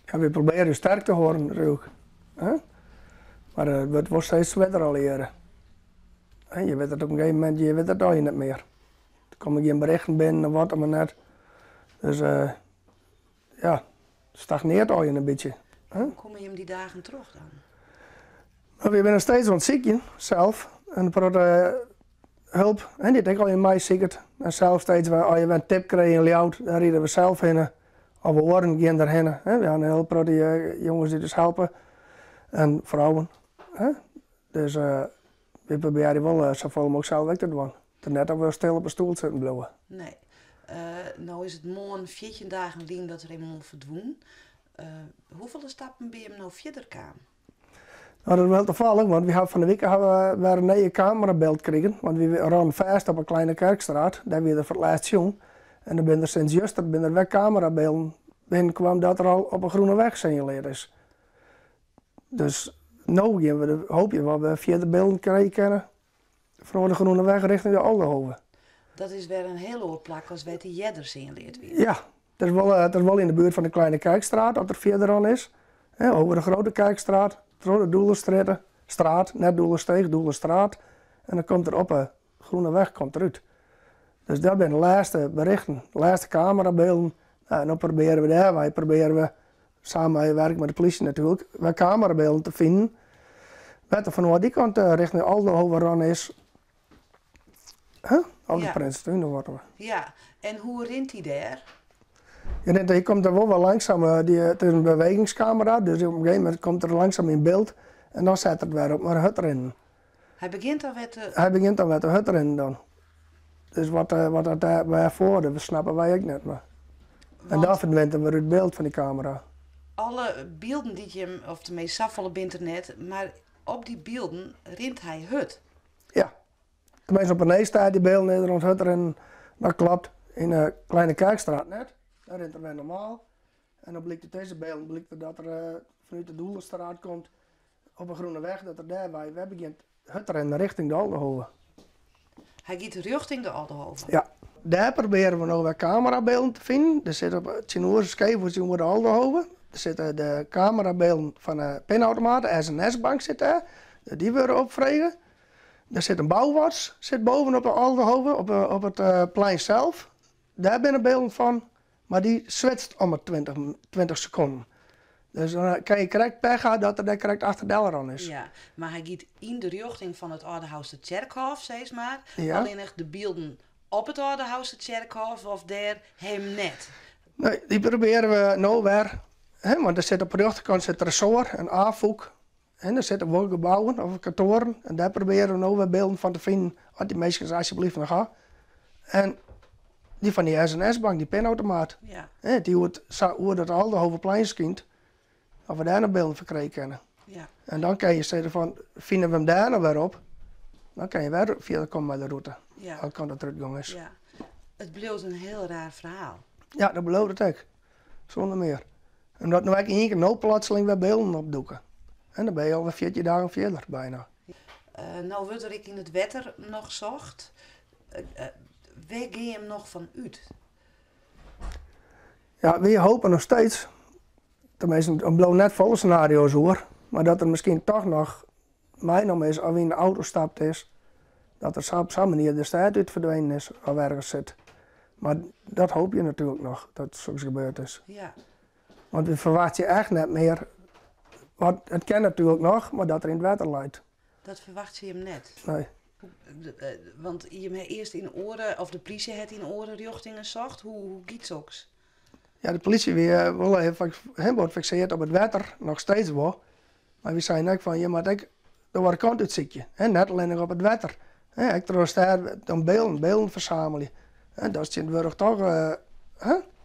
Ja, wy probearje sterk te hâlden natuerlik. Mar it wurdt wol steeds swierder allegearre. Je witte it op in gegeven momint, je witte it allegear net mear. Der komme gjin berichten binnen of wat dan mar net. Dus ja, stagnearret allegear in bytsje. Hoe komme jim dy dagen troch dan? No, wy binne steeds oan it sykjen, sels. En in protte help, hè, dy't ek allegear meisiket. En sels steeds wer, as je wer in tip krije yn Ljouwert, dan ride we sels hinne. Of oaren gean derhinne. Hè. We ha in hiel protte jonges dy't ús helpe. En frouwen. Hè. Dus wy probearje wol safolle mooglik sels ek te dwaan. Dat net dat we stil op 'e stoel sitten bliuwe. Nee. No is it moarn 14 dagen lyn dat Remon ferdwûn. Hoefolle stappen binne jim no fierder kaam? No, dat is wol tafallich, want wy hawwe fan 'e wike hawwe we wer in nije kamerabyld krigen. Want wy rûnen fêst op 'e Kleine Kerkstraat, dêr wie er foar it lêst sjoen. En der binne der sinds juster binne der wer kamerabylden binnenkaam dat er al op 'e Groeneweg sinjaleard is. Dus no gean we hoopje dat we fierder bylden krije kinne Fan de Groeneweg richting de Oldehove. Dat is wer in hiel oar plak as wêr't hy earder sinjaleard wie. Ja, dat is wol, dat is wol yn de buert fan de Kleine Kerkstraat, as er fierder oan is. Over de Grote Kerkstraat, troch de Doelenstrjitte, straat, net Doelensteech, Doelenstraat. En dan komt er op de Groeneweg komt er út. Dus dat binne de lêste berichten, de lêste kamerabylden. Nou, en dan probearje we dêrwei probearje we samenwerken mei de polysje natuerlik, wer kamerabylden te finen wêr't er fanôf dy kant richting Oldehove rûn is. Huh? Of de Prinsetún of wat. Ja, en hoe rint hy dêr? Ja, hy komt der wol wat langsum, it is in bewegingskamera, dus op in gegeven momint komt er langsum yn byld en dan set er it wer op mei hurdrinnen. Hy begjint dan wer te. Hy begjint dan wer te hurdrinnen dan. Dus wat, wat dat dêr wêrfoar, dat snappe wy ek net. Mar. En dan ferdwynt er wer út byld fan dy kamera. Alle bylden dy't jim, of teminsten safolle binne der net, mar op dy bylden rint hy hurd. Ja. Teminsten op 'e Nijstêd dy bylden is er oan it hurdrinnen. Dat klopt. Yn de Kleine Kerkstraat net. Dêr rint er wer normaal. En dan blykt út dizze bylden blykt dat er fanút de Doelenstraat komt op 'e Groeneweg, dat er dêrwei wer begjint hurd te rinnen richting de Oldehove. Hy giet rjochting de Oldehove? Ja. Dêr probearje we no wer kamerabylden te finen. Der sit op tsjinoer skeef tsjinoer de Oldehove. Der sitte de kamerabylden fan de pinautomaat, de SNS-bank sit dêr. Dy wurde opfrege. Der sit in bouwats sit bovenop de Oldehove, op it plein sels. Dêr binne bylden fan. Mar dy switst om 'e 20 sekonden. Dus dan kinne je krekt pech ha dat er dêr krekt achter del rûn is. Ja, mar hy giet yn de rjochting fan it Aldehoustertsjerkhôf, sis mar. Allinnich de bylden op it Aldehoustertsjerkhôf of dêr him net? Nee, dy probearje we no wer. Hè, want der sit op de rjochterkant sit Tresoar en Afûk. En der sitte wol gebouwen of kantoaren en dêr probearje we no wer bylden fan te finen, as dy minsken se asjebleaft noch ha. En dy fan dy SNS-bank, dy pinautomaat, dy oer sa oer dat Aldehoveplein skynt, of we dêr noch bylden fan krije kinne. En dan kinne je sizze fan, fine we him dêr noch wer op, dan kinne je wer fierder komme mei de rûte, welke kant it derút gong is. Ja. It bliuwt in hiel raar ferhaal. Ja, dat bliuwt it ek. Sûnder mear. Omdat no ek ien kear no plotseling wer bylden opdûke. En dan binne je alwer 14 dagen fierder, byna. No wurdt der ek yn it wetter noch socht. Wêr gean jim noch fan út? Ja, wy hoopje noch steeds, teminsten, der bliuwe net folle senario's oer, mar dat er miskien toch noch meinommen is of yn de auto stapt is, dat er sa op sa'n manier de stêd út ferdwenen is of ergens sit. Mar dat hoopje je natuerlik noch, dat soks gebeurd is. Want we ferwachtsje echt net mear, want it kin natuerlik noch, mar dat er yn it wetter leit. Dat ferwachtsje jim net? Nee. Want jim ha earst yn oare, of de plysje hat yn oare rjochtingen socht. Hoe giet soks? Ja, de plysje wie wol even wat fiksearre op it wetter, noch steeds wol. Mar wy seinen ek fan, je moatte ek de oare kant útsykje. Net allinnich op it wetter. Ek troch de stêd dan bylden, bylden fersamelje. Dat is tsjintwurdich toch,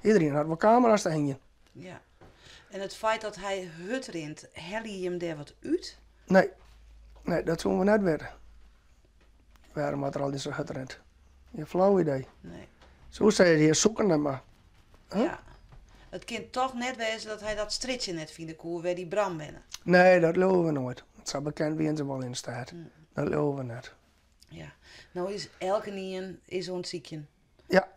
iederien hat wol kamera's te hingjen. Ja. En it feit dat hy hurd rint, helje jim dêr wat út? Nee. Nee, dat soene we net witte. Wêrom oft er altyd sa hurd rint. Gjin flau idee. Nee. Soe sizze, je zoeken hem mar. Ja. It kin toch net wêze dat hy dat strjitsje net fine koe wêr dy Bram wenne? Nee, dat leauwe we noait. Want sa bekend wiene se wol yn de stêd. Dat leauwe we net. Ja. No is elkenien is oan it sykjen. Ja.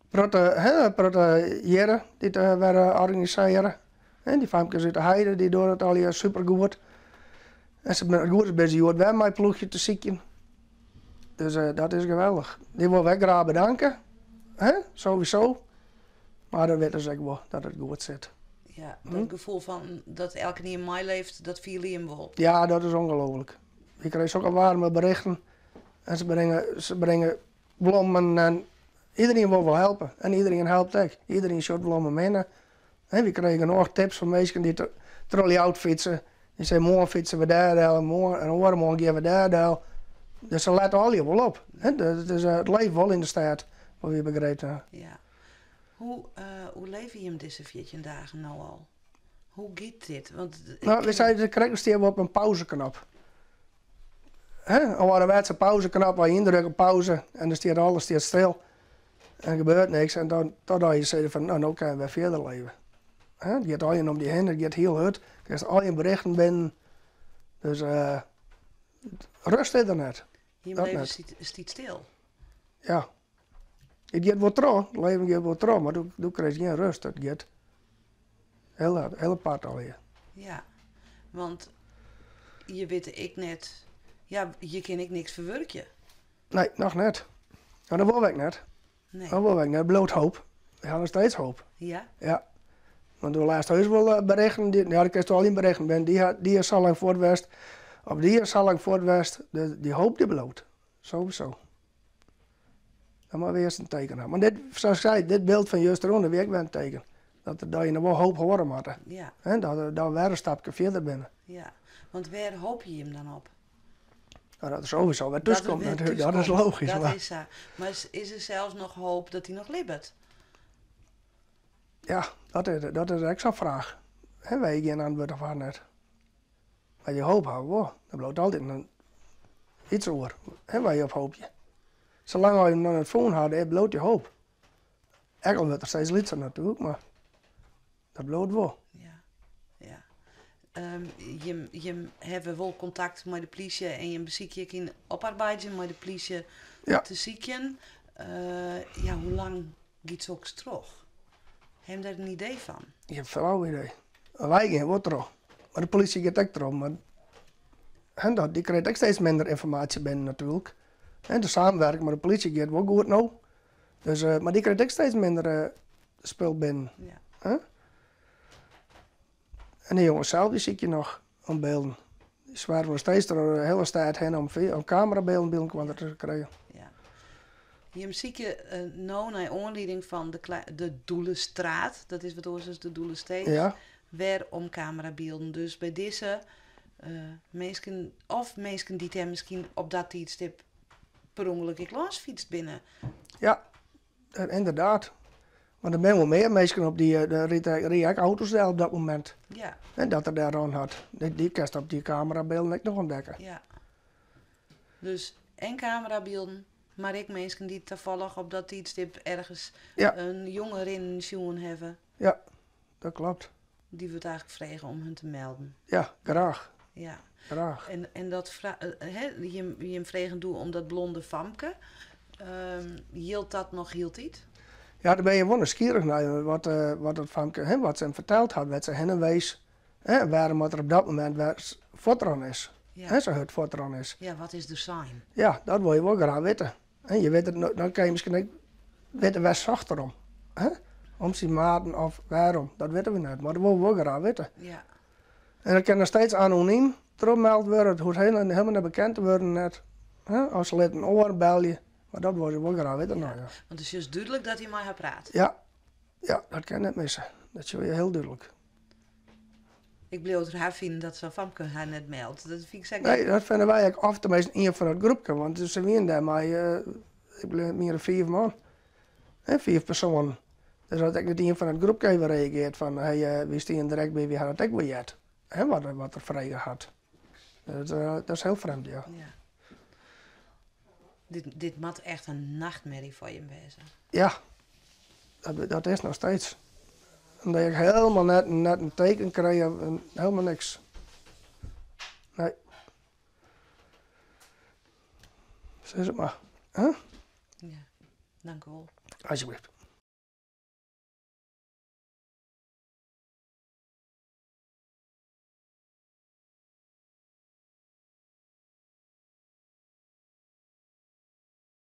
Protte, hè, protte hjirre dy't wer organisearje. En dy famkes út de heide dy dogge it allegear supergoed. En se binne goed binne se hjoed wer mei ploechje te sykjen. Dus dat is geweldich. Dy wolle wy graach bedanke, hè, sowieso. Mar dan witte se ek wol dat it goed sit. Ja, dat gefoel fan dat elkenien meileeft, dat fiele jim wol. Ja, dat is ongelooflijk. Ik krijg zulke warme berichten. En ze bringe blommen en iedereen wil wel helpen. En iedereen helpt ek. Iedereen sjocht wol om him hinne. Hè, we krije genôch tips fan minsken dy't troch Ljouwert fytse. Dy sizze, moarn fytse we dêr del en moarn en oaremoarn gean we dêr del. Dus se lette allegear wol op. Hè, it leeft wol yn de stêd, wat wy begrepen ha. Ja. Hoe oerleve jim dizze 14 dagen no al? Hoe giet dit? Want Nou, we zeiden krekt stean we op in pauzeknop. Hè, een ouderwetse pauzeknop waar je indrukt op pauze en dan staat alles staat stil. En er gebeurt niks en dan totdat je zegt van nou, nou kunnen we verder leven. Hè, het gaat al om die heen, het gaat heel hard. Je krijgt al je berichten binnen. Dus rust is er net. Je Dat leven net. stiet stil. Ja. Het gaat wel trouw, het leven gaat wel trouw, maar doe krijg je geen rust. Het gaat heel, heel apart alweer. Ja, want je weet ik net, ja, je kan ik niks verwerken. Nee, nog net. Nou, dat wil ik net. Nee. Dat wil ik net. Bloot hoop. We hebben nog steeds hoop. Ja? Ja. Want de laatste huis wel berichten, die, ja, ik heb al in berichten ben, die is al lang voor het West, of die is al lang voor het West, die hoop die bloot. Sowieso. Dan maar weer eens een teken hebben. Maar dit, zoals ik zei, dit beeld van justerom, dat wil ik wel een teken. Dat je nog wel hoop horen moet. Ja. En dat we dan weer een stapje verder binnen. Ja, want waar hoop je hem dan op? Nou, dat is sowieso waar Dat thuis komt er weer natuurlijk. thuis Dat is komt. logisch, Dat maar is zo. Maar is er zelfs nog hoop dat hij nog libbert? Ja, dat is ook zo'n vraag. Hè, wij geen antwoord op haar net. Maar je hoop houden, wow, dat blijft altijd iets over. Hè, waar je op hoop je. Zolang je hem nog het phone had, hè, bloot je hoop. Ook al wordt er steeds lichter natuurlijk, maar dat bloot wel. Ja, ja. Je hebt wel contact met de politie en je beziek je in oparbeiden met de politie te zieken. Ja, hoe lang gaat het terug? Heb je daar een idee van? Ik heb flauw idee. Wij gaan wel terug. Maar de politie gaat ook terug. Maar en dat, die krijgt ook steeds minder informatie binnen natuurlijk. En de samenwerking met de politie gaat wel goed nou. Dus, maar die krijgt ook steeds minder spul binnen. Hè? En de jongens zelf, die zie je nog om beelden. Die zwerven nog steeds door de hele stad heen om camerabeelden bij elkaar te krijgen. Ja. Je zie je nou naar aanleiding van de Doelenstraat, dat is wat oors is de Doelensteeg, weer om camerabeelden. Dus bij deze mensen, of mensen die daar misschien op dat tijdstip per ongeluk ik langs fietst binnen. Ja, inderdaad. Want er zijn wel meer mensen op die de reed ik auto's daar op dat moment. En dat er daar aan had. Die kerst op die camerabeelden ik nog ontdekken. Ja. Dus en camerabeelden, maar ik mensen die toevallig op dat tijdstip ergens een jonger in zien hebben. Ja, dat klopt. Die wordt eigenlijk vragen om hun te melden. Ja, graag. Graag. En dat hè, je hem vragen doe om dat blonde famke. Hield dat nog hield iets? Ja, daar ben je wel nieuwsgierig naar wat dat famke, hè, wat ze hem verteld had, wat ze hen wees. Hè, waarom wat er op dat moment waar Fortran is. Hè, zo het Fortran is. Ja, wat is de sign? Ja, dat wil je wel graag weten. En je weet het, dan kan je misschien ook weten waar zocht erom. Hè? Om zijn maten of waarom, dat weten we niet, maar dat willen we wel graag weten. En dat kan nog steeds anoniem teruggemeld worden, het hoeft helemaal niet bekend te worden net. Hè? Als ze laten een oor bel je, maar dat wil je wel graag weten. Nou, ja. Want het is juist duidelijk dat hij met haar praat. Ja. Ja, dat kan net missen. Dat is heel duidelijk. Ik bleef het raar vinden dat zo'n famke haar net meldt. Dat vind ik zeker. Nee, dat vinden wij ook af tenminste een van het groepje. Want ze waren daar maar ik bleef meer dan 4 man. Hè, 4 personen. Dus had ik net een van het groepje even reageerd van, hey wie stond direct bij wie had het ook wel jet. Hè, wat er vrij had. Dat is heel vreemd, ja. Ja. Dit moet echt een nachtmerrie voor je wezen. Ja, dat is nog steeds. Omdat ik helemaal net een teken kreeg, en helemaal niks. Nee. Zo is het maar. Huh? Ja, dank u wel. Alsjeblieft.